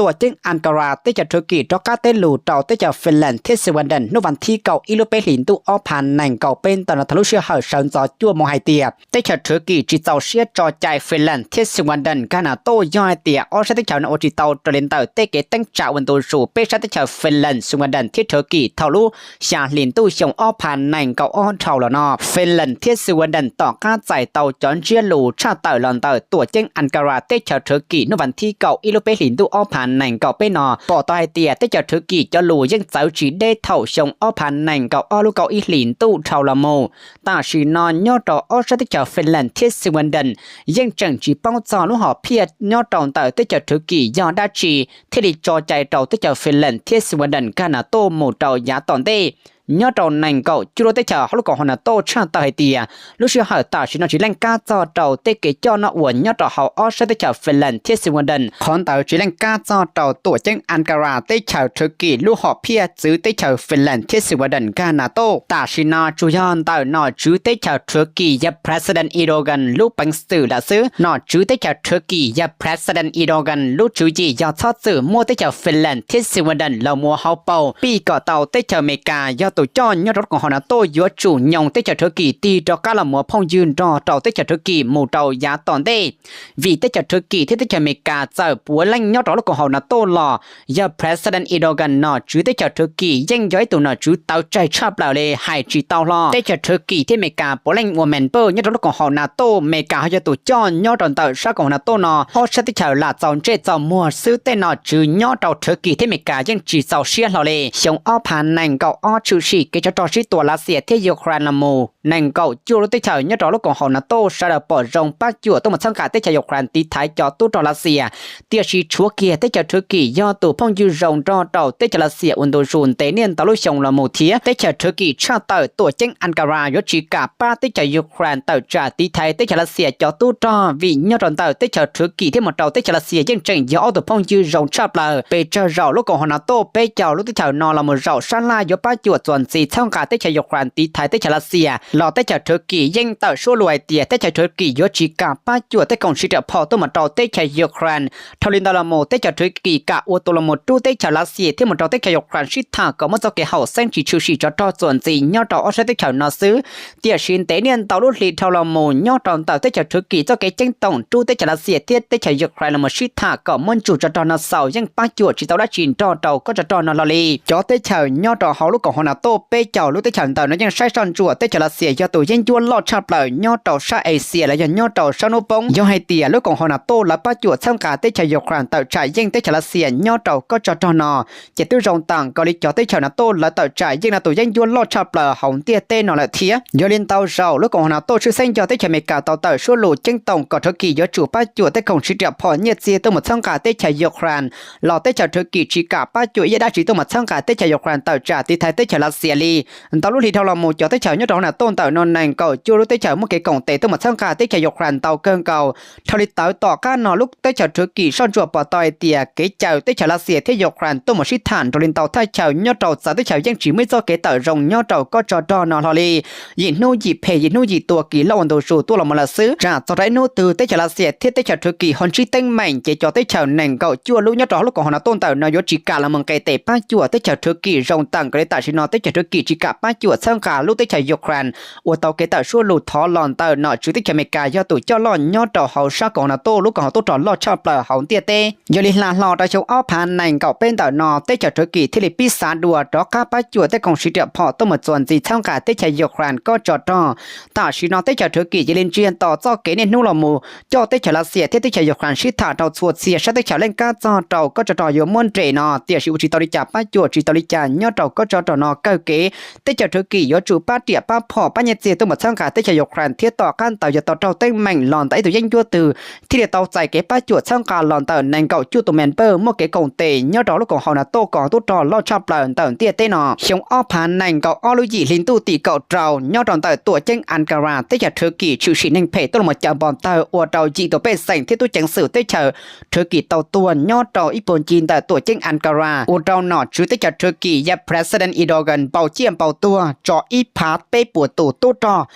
Tuam ceeb Ankara teb chaws Thwv Kim rov qab teb lus rau teb chaws Finland thiab Sweden hnub vas thib kaum ib lub peb hlis ntuj ob phav nees nkaum peb ntawm no thaum lub sij hawm sawv ntxov cuaj moos hais tias teb chaws Thwv Kim tsis txaus siab tso cai Finland thiab Sweden nkag NATO yog hais tias ob sab teb chaws no ua tsis tau raws li ntawm tej kev teeb tsa ua ntu zus peb sab teb chaws Finland, Sweden thiab Thwv Kim thaum lub xya hlis ntuj xyoo ob phav nees nkaum ob dhau los no. Finland thiab Sweden tom qab txais tau cov ntsiab lus tshaj tawm los ntawm tuam ceeb Ankara teb chaws Thwv Kim hnub vas thib kaum ib lub peb hlis ntuj ob phav nees nkaum peb no pom tau hais tias teb chaws Thwv Kim cov lus yeej txawv tsis deb thaum xyoo ob phav nees nkaum ob lub kaum ib hlis ntuj dhau los mus. Tam sim no nyob rau ob sab teb chaws Finland thiab Sweden yeej tseem tsis paub txog lub hom phiaj nyob rau ntawm teb chaws Thwv Kim yog dab tsi thiaj li tso cai rau teb chaws Finland thiab Sweden nkag NATO mus rau yav tom ntej. Nyob rau nees nkaum cuaj lub teb chaws hauv lub koom haum NATO tshaj tawm hais tias lub sij hawm tam sim no tsis leej kab txog rau tej kev coj noj ua nyob rau hauv ob sab teb chaws Finland thiab Sweden. Qhov ntawd tsis leej kab txog rau tuam ceeb Ankara teb chaws Thwv Kim lub hom phiaj txwv teb chaws Finland thiab Sweden nkag NATO. Tam sim no tsuas yog ntawm nom tswv teb chaws Thwv Kim yog President Erdogan lub peev xwm lawm xwb. Nom tswv teb chaws Thwv Kim yog President Erdogan lub tswv yim yog txhob txwm muab teb chaws Finland thiab Sweden los mus ua hauv paus, pib kom tau teb chaws Amelikas yog tus coj nyob rau lub koom haum NATO yuav tsum nyoos teb chaws Thwv Kim tig rov qab los mus ua phooj ywg nrog rau teb chaws Thwv Kim mus rau yav tom ntej. Vim teb chaws Thwv Kim thiab teb chaws Amelikas txawm puav leej nyob rau lub koom haum NATO los, yog President Erdogan nom tswv teb chaws Thwv Kim yeej yog ib tug nom tswv tawv tsaig tshaj plaws li hais tsis tau hlo. Teb chaws Thwv Kim thiab Amelikas puav leej ua member nyob rau lub koom haum NATO, Amelikas ho yog tus coj nyob rau ntawm sab koom haum NATO no, ob sab teb chaws lam txaus ntsej txaus muag xwb tej nom tswv nyob rau Thwv Kim thiab Amelikas yeej tsis txaus siab hlo li. Xyoo ob phav nees nkaum ob tshwm sim kev tsov rog sib tua Lav Xias thiab Ukraine los mus, nees nkaum cuaj lub teb chaws nyob rau lub koom haum NATO sawv daws pom zoo pab cuam tuaj mus txhawb nqa teb chaws Ukraine tiv thaiv cov tub rog Lav Xias. Tiam sis tshuav kiag teb chaws Thwv Kim yog tus phooj ywg zoo nrog rau teb chaws Lav Xias ua ntu zus ntev niaj ntau lub xyoo los mus thiab teb chaws Thwv Kim tshaj tawm tuam ceeb Ankara yuav tsis kam pab teb chaws Ukraine tawm tsam tiv thaiv teb chaws Lav Xias cov tub rog vim nyob rau ntawm teb chaws Thwv Kim thiab mus rau teb chaws Lav Xias yeej tseem yog ob tug phooj ywg zoo tshaj plaws. Pes tsawg zaum lub koom haum NATO peb caug lub teb chaws no los mus zaum sab laj yuav pab cuam txuas ntxiv txhawb nqa teb chaws Ukraine tiv thaiv teb chaws Lav Xias los teb chaws Thwv Kis yeej tawm suab lus hais tias teb chaws Thwv Kis yuav tsis kam pab cuam tej khoom sib riam phom tuaj mus rau teb chaws Ukraine. Dhau li ntawd los mus teb chaws Thwv Kis kam ua tus los mus rub teb chaws Lav Xias thiab mus rau teb chaws Ukraine sib tham kom muaj txoj kev haum xeeb tsis tshwm sim tsov rog txuas ntxiv nyob rau ob sab teb chaws no xwb. Tiam sis ntev niaj ntau lub hli dhau los mus nyob rau ntawm teb chaws Thwv Kis txoj kev ceeb toom rub teb chaws Lav Xias thiab teb chaws Ukraine los mus sib tham kom muab ntsug tsov rog no xaus yeej pab cuam tsis tau dab tsi nrog rau kob tsov rog no hlo li. Cov teb chaws nyob rau hauv lub koom haum NATO peb caug lub teb chaws ntawm no yeej saib soj ntsuam teb chaws Lav Xias yog tus yeeb ncuab loj tshaj plaws nyob rau sab Asia los yog nyob rau sab hnub poob. Yog hais tias lub koom haum NATO lawv pab cuam txhawb nqa teb chaws Ukraine tawm tsam yeej teb chaws Lav Xias nyob rau kob tsov rog no, ces twb zoo tam nkaus li cov teb chaws NATO lawv tawm tsam yeej no tus yeeb ncuab loj tshaj plaws hauv ntiaj teb no lawm thiab. Yog li ntau zaus lub koom haum NATO tshwj xeeb yog teb chaws Amelikas tau tawm suab lus ceeb toom kom Thwv Kis yuav tsum pab cuam tej khoom sib riam phom nyiaj txiag tuaj mus txhawb nqa teb chaws Ukraine los teb chaws Thwv Kis tsis kam pab cuam ib yam dab tsi tuaj mus txhawb nqa teb chaws Ukraine tawm tsam tiv thaiv teb chaws Lav Xias li. Ntau lub hli dhau los mus cov teb chaws nyob rau hauv NATO ntawm no nees nkaum cuaj lub teb chaws muaj kev koom tes tuaj mus txhawb nqa teb chaws Ukraine ntau kawg nkaus. Dhau li ntawd tom qab no lub teb chaws Thwv Kis soj ntsuam pom tau hais tias kev caw teb chaws Lav Xias thiab Ukraine tuaj mus sib tham nrog li ntau thaj chaw nyob rau txawv teb chaws yeej tsis muaj ib txoj kev tawm zoo nyob rau kob tsov rog no hlo li. Yim hnub yim phem yim hnub yim tua kis loj ua ntu zus tuaj los mus lawm xwb. Tsam txog rau ib hnub twg teb chaws Lav Xias thiab teb chaws Thwv Kis ho ntsib teeb meem ces cov teb chaws nees nkaum cuaj lub nyob rau hauv lub koom haum NATO ntawm no yuav tsis kam los mus nqes tes pab cuam teb chaws Thwv Kis zoo tam nkaus li tam sim no teb chaws Thwv Kis tsis kam pab cuam txhawb nqa lub teb chaws Ukraine uas tau kev tawm suab lus thov los ntawm nom tswv teb chaws Amelikas yog tus coj loj nyob rau hauv sab koom haum NATO lub koom haum tub rog loj tshaj plaws hauv ntiaj teb. Yog li hla hlo rau xyoo ob phav nees nkaum peb ntawm no teb chaws Thwv Kis thiaj li pib xav dua rov qab pab cuam tej khoom sib riam phom tuaj mus txuas ntxiv txhawb nqa teb chaws Ukraine kob tsov rog. Tam sim no teb chaws Thwv Kis cia li ntsiag to txoj kev niaj hnub los mus coj teb chaws Lav Xias thiab teb chaws Ukraine sib tham rau txhua txhia sab teb chaws leej kab txog rau kob tsov rog yuav muab nres no, tiam sis ua tsis tau li cas pab cuam tsis tau li cas nyob rau kob tsov rog no kawg kev. Teb chaws Thwv Kis yuav tsum pab riam pab phom pab nyiaj txiag tuaj mus txhawb nqa teb chaws Ukraine thiab tom qab ntawd yog tau raug teeb meem los ntawm ib tug yeeb ncuab twg thiaj li tau txais kev pab cuam txhawb nqa los ntawm nees nkaum cuaj tus member muaj kev koom tes nyob rau lub koom haum NATO koom haum tub rog loj tshaj plaws ntawm ntiaj teb no. Xyoo ob phav nees nkaum ob lub yim hli ntuj tim kaum rau nyob rau ntawm tuam ceeb Ankara teb chaws Thwv Kis tshwm sim neeg phem tuaj los caws npau taws ua rau yim tus pej xeem thiab tub ceev xwm teb chaws Thwv Kis tau tuag nyob rau ib puag ncig ntawm tuam ceeb Ankara, ua rau nom tswv teb chaws Thwv Kis yog President Erdogan npau ciaj npau tuag tso ib phav peb puas tus tub rog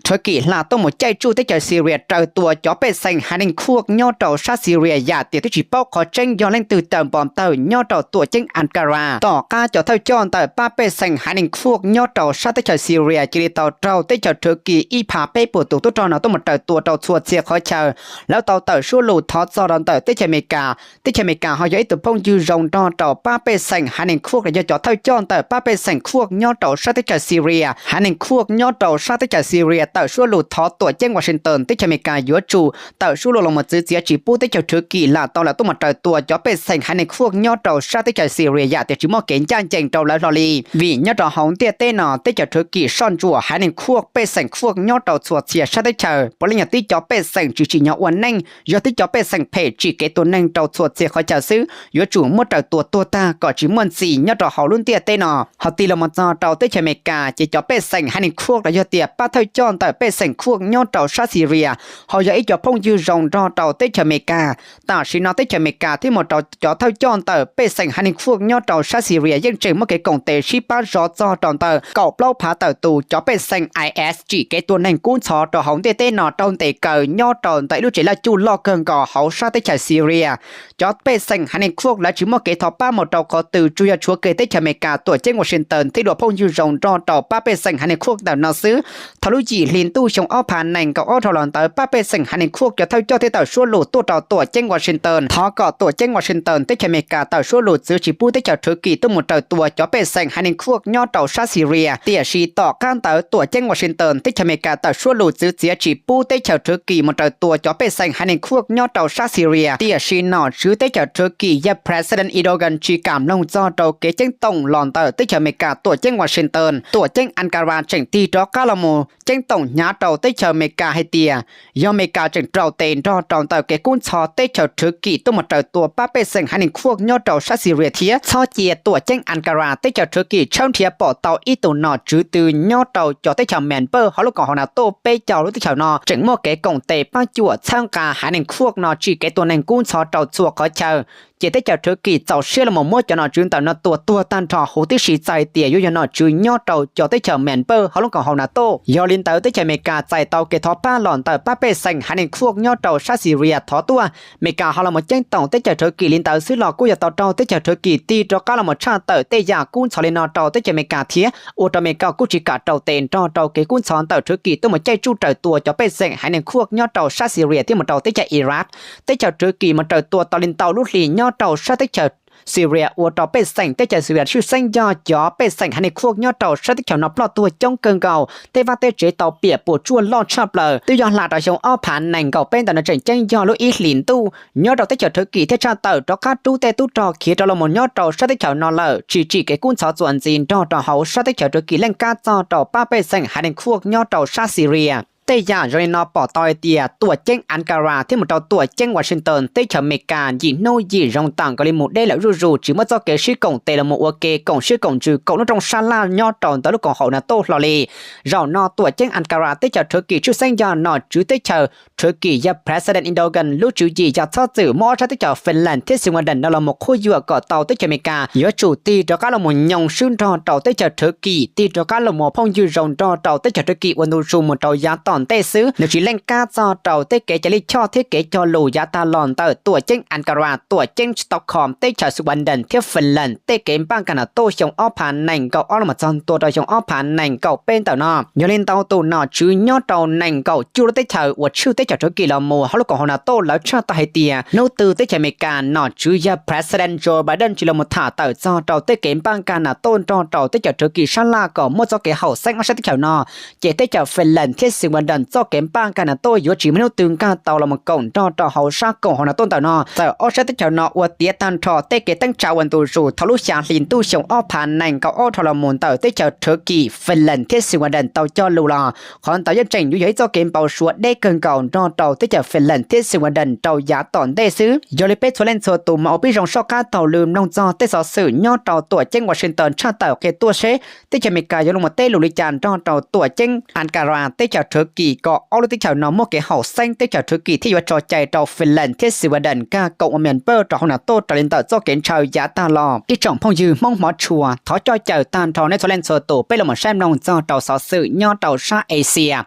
Thwv Kis hla tuaj mus caij tsuj teb chaws Syria raws tua cov pej xeem Haiv Neeg Khuaj nyob rau sab Syria yam tias twb tsis paub qhov tseeb yog leej twg caws npau taws nyob rau tuam ceeb Ankara. Tom qab cov thawj coj ntawm pab pej xeem Haiv Neeg Khuaj nyob rau sab teb chaws Syria cia li tau raug teb chaws Thwv Kis ib phav peb puas tus tub rog no tuaj mus raws tua rau txhua txhia qhov chaw. Lawv tau tawm suab lus thov txog rau ntawm teb chaws Amelikas. Teb chaws Amelikas ho yog ib tug phooj ywg zoo nrog rau pab pej xeem Haiv Neeg Khuaj los yog cov thawj coj ntawm pab pej xeem Khuaj nyob rau sab teb chaws Syria. Haiv Neeg Khuaj nyob rau sab teb chaws Syria tawm suab lus thov tuam ceeb Washington teb chaws Amelikas yuav tsum tawm suab lus los mus txwv txiav tsis pub teb chaws Thwv Kis lam tau lawm tuaj mus raws tua cov pej xeem Haiv Neeg Khuaj nyob rau sab teb chaws Syria yam tias tsis muaj kev ncaj ncees rau lawv hlo li. Vim nyob rau hauv ntiaj teb no teb chaws Thwv Kis soj ntsuam Haiv Neeg Khuaj pej xeem Khuaj nyob rau txhua txhia sab teb chaws puav leej yog tib cov pej xeem tsis tsim nyog ua neej, yog tib cov pej xeem phem tsim kev tua neeg rau txhua txhia qhov chaw xwb, yuav tsum muab raws tua tuag tag kom tsis muaj ntxim nyob rau hauv lub ntiaj teb no. Ho tig los mus txog rau teb chaws Amelikas ces cov pej xeem Haiv Neeg Khuaj los yog tias pab thawj coj ntawm pej xeem Khuaj nyob rau sab Syria ho yog ib cov phooj ywg zoo nrog rau teb chaws Amelikas. Tam sim no teb chaws Amelikas thiab mus rau cov thawj coj ntawm pej xeem Haiv Neeg Khuaj nyob rau sab Syria yeej tseem muaj kev koom tes sib pab zov txog rau ntawm kaum plaub phav tawm tus cov pej xeem IS tsim kev tua neeg kub ntxhov rau hauv ntiaj teb no raug ntes kaw nyob rau ntawm ib lub tsev laj cuj loj kawg nkaus hauv sab teb chaws Syria. Cov pej xeem Haiv Neeg Khuaj lawv tsis muaj kev thov pab mus rau qhov twg tsuas yog tshuav kiag teb chaws Amelikas tuam ceeb Washington thiab dua phooj ywg zoo nrog rau pab pej xeem Haiv Neeg Khuaj ntawm no xwb. Thaum lub yim hli ntuj xyoo ob phav nees nkaum ob dhau los ntawd pab pej xeem Haiv Neeg Khuaj cov thawj coj thiaj tawm suab lus tuaj rau tuam ceeb Washington thov kom tuam ceeb Washington teb chaws Amelikas tawm suab lus txwv tsis pub teb chaws Thwv Kis tuaj mus raws tua cov pej xeem Haiv Neeg Khuaj nyob rau sab Syria. Tiam sis tom qab ntawd tuam ceeb Washington teb chaws Amelikas tawm suab lus txwv txiav tsis pub teb chaws Thwv Kis mus raws tua cov pej xeem Haiv Neeg Khuaj nyob rau sab Syria. Tiam sis nom tswv teb chaws Thwv Kis yog President Erdogan tsis kam mloog txog rau kev ceeb toom los ntawm teb chaws Amelikas tuam ceeb Washington. Tuam ceeb Ankara tseem tig rov qab los mus ceeb toom hnyav rau teb chaws Amelikas hais tias yog Amelikas tseem raus tes nrog rau ntawm kev kub ntxhov teb chaws Thwv Kis tuaj mus raws tua pab pej xeem Haiv Neeg Khuaj nyob rau sab Syria thiab. Txhob cia tuam ceeb Ankara teb chaws Thwv Kis tshawb nrhiav pom tau ib tug nom tswv twg nyob rau cov teb chaws member hauv lub koom haum NATO peb caug lub teb chaws no tseem muaj kev koom tes pab cuam txhawb nqa Haiv Neeg Khuaj no tsim kev tua neeg kub ntxhov rau txhua qhov chaw. Ces teb chaws Thwv Kis txaus siab los mus muab cov nom tswv ntawm no tua tuag tag nrho huv tib si txais tias yuav yog nom tswv nyob rau cov teb chaws member hauv lub koom haum NATO. Yog li ntawd teb chaws Amelikas txais tau kev thov pab los ntawm pab pej xeem Haiv Neeg Khuaj nyob rau sab Syria thov tuaj. Amelikas ho los mus ceeb toom teb chaws Thwv Kis li ntawd xwb los kuj yog tau raug teb chaws Thwv Kis tig rov qab los mus tshaj tawm tej yam kub ntxhov li no rau teb chaws Amelikas thiab ua rau Amelikas kuj tsis kam raus tes nrog rau kev kub ntxhov ntawm Thwv Kis tuaj mus caij tsuj raws tua cov pej xeem Haiv Neeg Khuaj nyob rau sab Syria thiab mus rau teb chaws Iraq. Teb chaws Thwv Kis mus raws tua tau li ntau lub hlis nyob rau sab teb chaws Syria ua rau pej xeem teb chaws Syria tshwj xeeb yog cov pej xeem Haiv Neeg Khuaj nyob rau sab teb chaws no ploj tuag coob kawg nkaus, tej vaj tej tsev tau piam puas tsuaj loj tshaj plaws. Twb yog hla rau xyoo ob phav nees nkaum peb ntawm no tseem ceeb yog lub ib hlis ntuj nyob rau teb chaws Thwv Kis thiaj tshaj tawm rov qab rub tej tub rog khiav rov los mus nyob rau sab teb chaws no lawm, tsis tsim kev kub ntxhov txuas ntxiv nrog rau hauv sab teb chaws Thwv Kis leej kab txog rau pab pej xeem Haiv Neeg Khuaj nyob rau sab Syria. Tej yam zoo li no pom tau hais tias tuam ceeb Ankara thiab mus rau tuam ceeb Washington teb chaws Amelikas yim hnub yim zoo tam nkaus li mus deb lawm zuj zus, tsis muaj txoj kev sib koom tes los mus ua ke koom siab koom ntsws koom lub rooj sab laj nyob rau ntawm lub koom haum NATO hlo li. Zaum no tuam ceeb Ankara teb chaws Thwv Kis tshwj xeeb yog nom tswv teb chaws Thwv Kis yog President Erdogan lub tswv yim yog txhob txwm muab ob sab teb chaws Finland thiab Sweden no los mus qhuab yuam kom tau teb chaws Amelikas yuav tsum tig rov qab los mus nyoog swb nrog rau teb chaws Thwv Kis, tig rov qab los mus phooj ywg zoo nrog rau teb chaws Thwv Kis ua ntu zus mus rau yav tom ntej xwb. Nws tsis leej kab txog rau tej kev cai lij choj thiab kev cog lus yav tag los ntawm tuam ceeb Ankara, tuam ceeb Stockholm teb chaws Sweden thiab Finland tej kev npaj kas NATO xyoo ob phav nees nkaum ob los mus txog ntua rau xyoo ob phav nees nkaum peb ntawm no. Yog li ntau tus nom tswv nyob rau nees nkaum cuaj lub teb chaws uas tshwj teb chaws Thwv Kis los mus hauv lub koom haum NATO lawv tshaj tawm hais tias hnub twg teb chaws Amelikas nom tswv yog President Joe Biden tsis los mus tham tawm txog rau tej kev npaj kas NATO nrog rau teb chaws Thwv Kis sab laj kom muaj txoj kev haum xeeb ob sab teb chaws no, ces teb chaws Finland thiab Sweden txoj kev npaj kas NATO yuav tsis muaj hnub twg nkag tau los mus koom nrog rau hauv sab koom haum NATO ntawm no. Txawm ob sab teb chaws no ua tiav tag nrho tej kev teeb tsa ua ntu zus thaum lub xya hli ntuj xyoo ob phav nees nkaum ob dhau los mus ntawm teb chaws Thwv Kis, Finland thiab Sweden tau cog lus los qhov ntawd yeej tseem yuav yog ib txoj kev npau suav deb kawg nkaus nrog rau teb chaws Finland thiab Sweden rau yav tom ntej xwb. Yog li peb txhua leej txhua tus mas ua pib zoo soj qab taug lw mloog txog tej xov xwm nyob rau tuam ceeb Washington tshaj tawm qhia tuaj seb teb chaws Amelikas yuav los mus teb lus li cas nrog rau tuam ceeb Ankara teb chaws Thwv Kis kom ob lub teb chaws no muaj kev haum xeeb teb chaws Thwv Kis thiaj yuav tso cai rau Finland thiab Sweden nkag koom ua member rau hauv NATO raws li ntawm txoj kev ntshaw yav tag los. Ib tsoom phooj ywg Hmoob hmov tshua, thov coj caw tag nrho nej txhua leej txhua tus peb los mus saib mloog txog rau xov xwm nyob rau sab Asia.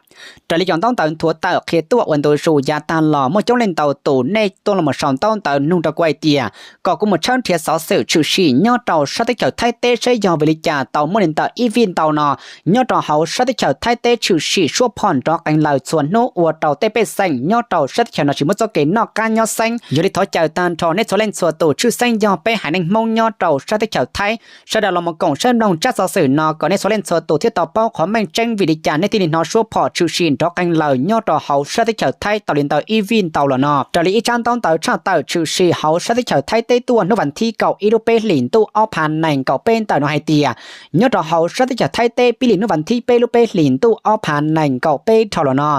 Raws li cov ntaub ntawv nthuav tawm qhia tuaj ua ntu zus yav tag los muaj coob leej ntau tus nej tuaj los mus sau ntaub ntawv nug rau kuv hais tias kom kuv mus tshawb nrhiav xov xwm tshwm sim nyob rau sab teb chaws Thaib teb seb yog vim li cas tau muaj li ntawm ib vij ntau no nyob rau hauv sab teb chaws Thaib teb tshwm sim suab phom nrov qees lawm txhua hnub ua rau tej pej xeem nyob rau sab teb chaws no tsis muaj txoj kev noj qab nyob xeeb. Yog li thov caw tag nrho nej txhua leej txhua tus tshwj xeeb yog peb haiv neeg Hmoob nyob rau sab teb chaws Thaib sawv daws los mus koom saib mloog tsab xov xwm no kom nej txhua leej txhua tus thiaj tau paub qhov meej tseeb vim li cas nej thiaj li hnov suab phom tshwm sim nrov qees lawm nyob rau hauv sab teb chaws Thaib tau li ntawm ib vij ntau los no. Raws li ib tsab ntaub ntawv tshaj tawm tshwm sim hauv sab teb chaws Thaib teb tuaj hnub vas thib kaum ib lub peb hlis ntuj ob phav nees nkaum peb ntawm no hais tias nyob rau hauv sab teb chaws Thaib teb pib li hnub vas thib peb lub peb hlis ntuj ob phav nees nkaum peb dhau los no,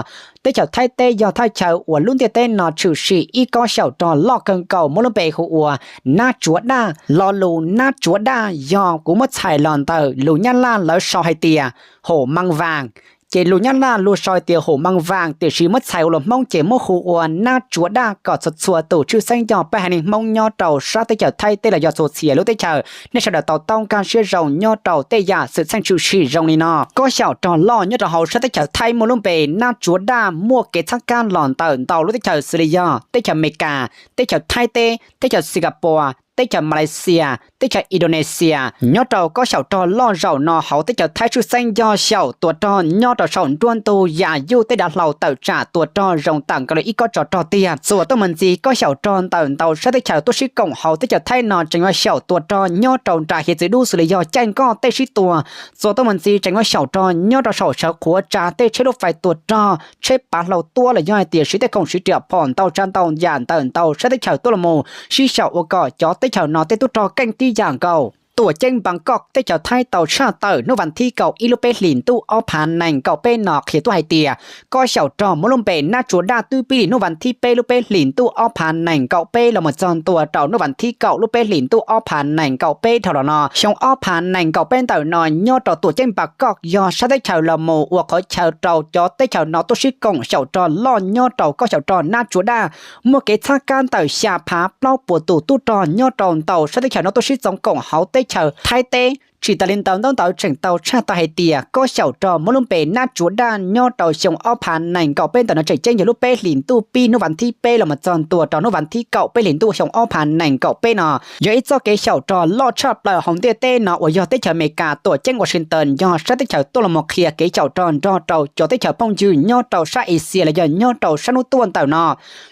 teb chaws Thaib teb yog thaj chaw uas lub ntiaj teb no tshwm sim ib kob xyaum rog loj kawg nkaus muaj lub npe hu ua Nab Tsuav Daj. Lo lus Nab Tsuav Daj yog kuv muab txhais los ntawm lus Nyab Laj lawv sau hais tias hổ mang vàng. Ces lus Nyab Laj luag sau hais tias hổ mang vàng tiam sis muab txhais ua lus Hmoob ces muab hu ua Nab Tsuav Daj kom txhua txhua tus tshwj xeeb yog peb haiv neeg Hmoob nyob rau sab teb chaws Thaib teb los yog txhua txhia lub teb chaws nej sawv daws tau taug nkag siab zoo nyob rau tej yam xwm txheej tshwm sim zoo li no. Kob xyaum rog loj nyob rau hauv sab teb chaws Thaib muaj lub npe Nab Tsuav Daj muaj kev txhab kab los ntawm ntau lub teb chaws xws li yog teb chaws Amelikas, teb chaws Thaib teb, teb chaws Singapore, teb chaws Malaysia, teb chaws Indonesia. Nyob rau kob xyaum rog loj zaum no hauv teb chaws Thaib tshwj xeeb yog xyaum tua rog nyob rau saum nruab ntug Yam Yuj teb dav hlau tawm tsam tua rog zoo tam nkaus li ib kob tsov rog tiag. Txuas tuaj mus ntxiv kob xyaum rog ntawm ntau sab teb chaws tuaj sib koom hauv teb chaws Thaib no tseem yuav xyaum tua rog nyob rau nram hiav txwv dub xws li yog caij nkoj tej sib tua. Txuas tuaj mus ntxiv tseem yuav xyaum rog nyob rau saum sawv qhuav tsa tej tsheb lub fais tua rog, tsheb pav hlau tuab los yog hais tias siv tej khoom siv riam phom ntau tsa ntau yam ntawm ntau sab teb chaws tuaj los mus sib xyaum ua kom cov teb chaws no tej tub rog keej tib yam nkaus. tuam ceeb Npab Koj teb chaws Thaib tau tshaj tawm hnub vas thib kaum ib lub peb hlis ntuj ob phav nees nkaum peb no qhia tuaj hais tias, kob xyaum rog muaj lub npe Nab Tsuas Daj twb pib li hnub vas thib peb lub peb hlis ntuj ob phav nees nkaum peb los mus txog ntua rau hnub vas thib kaum lub peb hlis ntuj ob phav nees nkaum peb dhau los no. Xyoo ob phav nees nkaum peb ntawm no nyob rau tuam ceeb Npab Koj yog sab teb chaws los mus ua qhov chaw rau cov teb chaws no tuaj sib koom xyaum rog loj nyob rau kob xyaum rog Nab Tsuas Daj, muaj kev txhab kab ntawm xya phav plaub puas tus tub rog nyob rau ntau sab teb chaws no tuaj sib txoos koom hauv teb chaws Thaib teb. Tsis tas li ntawd, ntaub ntawv tseem tau tshaj tawm hais tias, kob xyaum rog muaj lub npe Nab Tsuas Daj nyob rau xyoo ob phav nees nkaum peb ntawm no tseem ceeb yog lub peb hlis ntuj pib hnub vas thib peb los mus txog ntua rau hnub vas thib kaum peb hlis ntuj xyoo ob phav nees nkaum peb no, yog ib txoj kev xyaum rog loj tshaj plaws hauv ntiaj teb no uas yog teb chaws Amelikas tuam ceeb Washington yog sab teb chaws tuaj los mus qhia kev xyaum rog nrog rau cov teb chaws phooj ywg nyob rau sab Asia los yog nyob rau sab hnub tuaj ntawm no.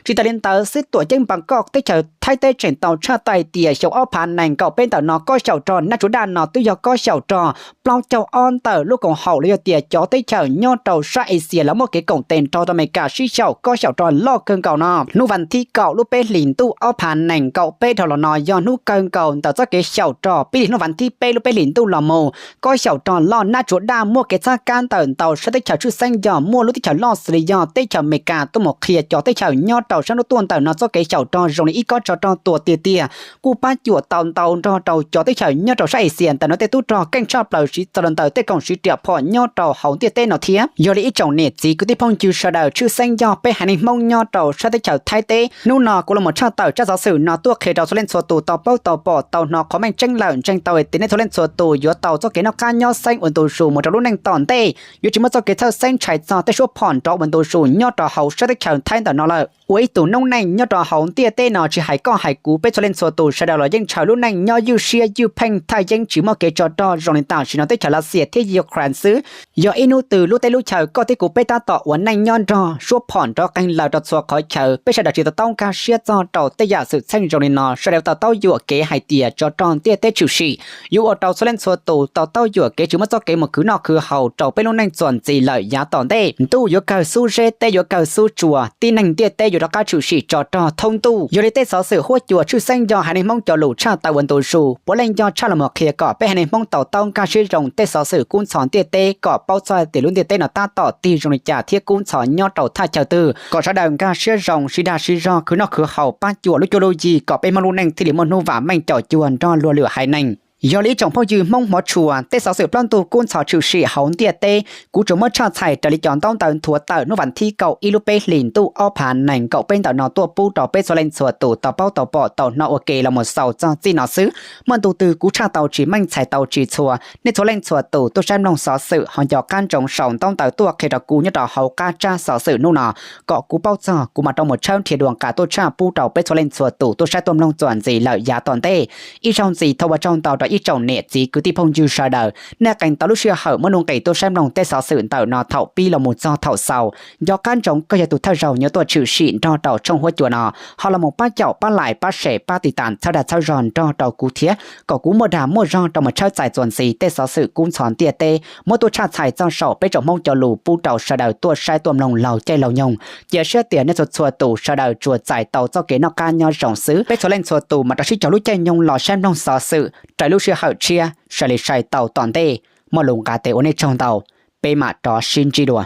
Tsis tas li ntawd xwb, tuam ceeb Npab Koj teb chaws Thaib teb tseem tau tshaj tawm hais tias, xyoo ob phav nees nkaum peb ntawm no kob xyaum rog Nab Tsuas Daj no twb yog kob xyaum rog plaub caug ob ntawm lub koom haum los yog tias cov teb chaws nyob rau sab Asia lawv muaj kev koom tes nrog rau Amelikas sib xyaum kob xyaum rog loj kawg nkaus no. Hnub vas thib kaum lub peb hlis ntuj ob phav nees nkaum peb dhau los no yog hnub kawg nkaus ntawm txoj kev xyaum rog pib li hnub vas thib peb lub peb hlis ntuj los mus. Kob xyaum rog loj Nab Tsuas Daj muaj kev txhab kab ntawm ntau sab teb chaws, tshwj xeeb yog muaj lub teb chaws loj xws li yog teb chaws Amelikas tuaj mus qhia cov teb chaws nyob rau sab hnub tuaj ntawm no txoj kev xyaum rog zoo li ib kob tsov rog tuag tiag tiag, kuj pab cuam tau ntau nrog rau cov teb chaws nyob rau sab Asia ntawm no tej tub rog keej tshaj plaws siv txog rau ntawm tej koom siv riam phom nyob rau hauv ntiaj teb no thiab. Yog li ib tsoom niam txiv kwv tij phooj ywg sawv daws, tshwj xeeb yog peb haiv neeg Hmoob nyob rau sab teb chaws Thaib teb, hnub no kuv los mus tshaj tawm tsab xov xwm no tuaj qhia rau txhua leej txhua tus tau paub tau pom tau hnov qhov meej tseeb lawm. Ntseeg tau tias nej txhua leej txhua tus yuav tau txoj kev noj qab nyob xeeb ua ntu zus mus rau lub neej tom ntej, yuav tsis muaj txoj kev txhawj xeeb tshais txog tej suab phom nrov ua ntu zus nyob rau hauv sab teb chaws Thaib ntawm no lawm. Ua ib tug noob neej nyob rau hauv ntiaj teb no, tsis hais koj hais kuv, peb txhua leej txhua tus sawv daws los yeej ntshaw lub neej nyob ywj siab ywj pheej thaj yeeb tsis muaj kev tsov rog zoo li tam sim no teb chaws Lav Xias thiab Ukraine xwb. Yog ib hnub twg lub teb lub chaw koj thiab kuv peb tab tom ua neej nyob nrog suab phom nrov qeeg lawm rau txhua qhov chaw, peb sawv daws tsis to taub nkag siab txog rau tej yam xwm txheej zoo li no, sawv daws to taub yuam kev hais tias tsov rog ntiaj teb tshwm sim yuav ua rau txhua leej txhua tus to taub yuam kev tsis muaj txoj kev mus khwv noj khwv haus rau peb lub neej txuas ntxiv lawm yav tom ntej. Ntuj yuav kawg xub zeb, teb yuav kawg xub tsuas, tib neeg ntiaj teb yuav rov qab tshwm sim tsov rog thoob ntuj. Yog li tej xov xwm huab cua tshwj xeeb yog haiv neeg Hmoob cov lus tshaj tawm ua ntu zus, puav leej yog tshaj los mus qhia kom peb haiv neeg Hmoob to taub nkag siab zoo tej xov xwm kub ntxhov ntiaj teb, kom paub txog tias lub ntiaj teb no tab tom tig zoo li cas thiab kub ntxhov nyob rau thaj chaw twg, kom sawv daws nkag siab zoo sib dag sib zog khwv noj khwv haus pab cuam lub cuab lub yig kom peb Hmoob lub neej thiaj li muaj hnub vam meej caum cuag nrog luag lwm haiv neeg. Yog li ib tsoom phooj ywg Hmoob hmov tshua, tej xov xwm plaub ntug kub ntxhov tshwm sim hauv ntiaj teb kuv tsuas muab tshaj txhais raws li cov ntaub ntawv nthuav tawm hnub vas thib kaum ib lub peb hlis ntuj ob phav nees nkaum peb ntawm no tuaj pub rau peb txhua leej txhua tus tau paub tau pom tau hnov ua ke los mus xaus txog txij no xwb. Muaj ntu twg kuv tshaj tau tsis meej txhais tau tsis txhua, nej txhua leej txhua tus tuaj saib mloog xov xwm ho nco qab ntsoov sau ntaub ntawv tuaj qhia rau kuv nyob rau hauv qab tsab xov xwm hnub no, kom kuv paub txog kuv mam rov mus tshawb nrhiav dua nqa tuaj tshaj pub rau peb txhua leej txhua tus tuaj saib tuaj mloog txuas ntxiv lawm yav tom ntej. Ib zaug ntxiv thov ua tsaug ntau rau ib tsoom niam txiv kwv tij phooj ywg sawv daws, nej qee tau lub sij hawm muab nuj nqis tuaj saib mloog tej xov xwm ntawm no thaum pib los mus txog thaum xaus. Nco qab ntsoov koj yog tus thawj zaug yuav tuaj tshwm sim nrog rau tshooj huab cua no, ho los mus pab caum pab like pab share pab tiv tas txhawb dag txhawb zog nrog rau kuv thiab, kom kuv muaj dag muaj zog rau mus tshawb txais txuas ntxiv tej xov xwm kub ntxhov ntiaj teb, muab tuaj tshaj txhais txog saum peb tsoom Hmoob cov lus pub rau sawv daws tuaj saib tuaj mloog laug caij laug nyoog. Cia siab tias nej txhua txhua tus sawv daws tsuas txais tau txoj kev noj qab nyob zoo xwb, peb txhua leej txhua tus mam rov sib cog lub caij nyoog los saib mloog xov xwm raws lub sij hawm tshiab sai li sai tau tom ntej. Muaj lus nqa tes ua nej tsaug ntau, peb mam rov sib ntsib dua.